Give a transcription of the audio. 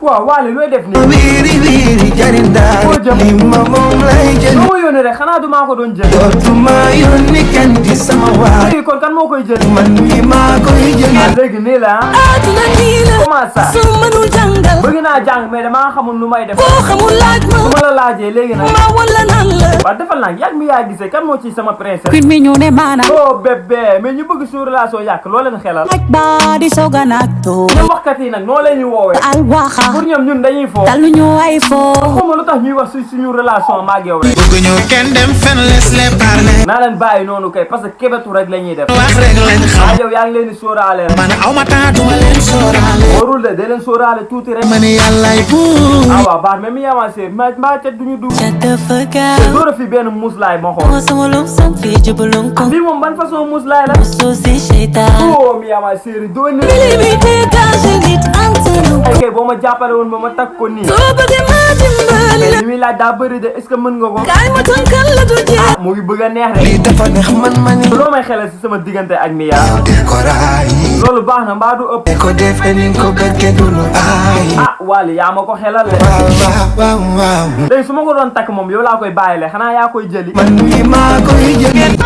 waaw Wally looy def nii. foo jëm. soo ma yónnee rek xanaa du maa ko doon jël. léegi kon kan moo koy jël. léegi nii la ah. comment ça. bëgg naa jàng mais damaa xamul nu may def. su ma la laajee léegi nag. waaw defal naa yàgg mi yaa gisee kan moo ci sama princesse. oh bébé mais ñu bëgg suñu relation yàq loo leen xelal. ñoom waxkat yi nag noo leen ñu woowee. pour ñoom ñun dañuy foo. xawma lu tax ñuy wax suñu relation maag yow rek. bëgguñu kenn dem fenn les les parler. naa leen bàyyi noonu kay parce que kebetu rek la ñuy def. wax rek lañ xam. yow yaa ngi leen di sóoraale rek. man aw ma temps duma leen sóoraale. warul de leen sóoraale tuuti rek. man yàllaay buur. ah waaw baax mais mi avancé mbaa ca duñu dugg. te door a fi benn muslaay ma xool. bii moom ban façon muslaay la. oh mi avancé doo ne. ay kay boo ma jàppale woon ba ma takk ko nii. li muy laaj daa bëri de est-ce que mën nga ko. ah mu ngi bëgg a neex lii dafa neex man loo may xelal si sama diggante ak Mia. loolu baax na mbaa du ëpp. ko defee ni nga ko bëggee du lu aay. ah Wally yaa ma ko xelal le. waaw. léegi su ma ko doon takk moom yow laa koy bàyyile xanaa yaa koy jëli. man mii maa koy jëli.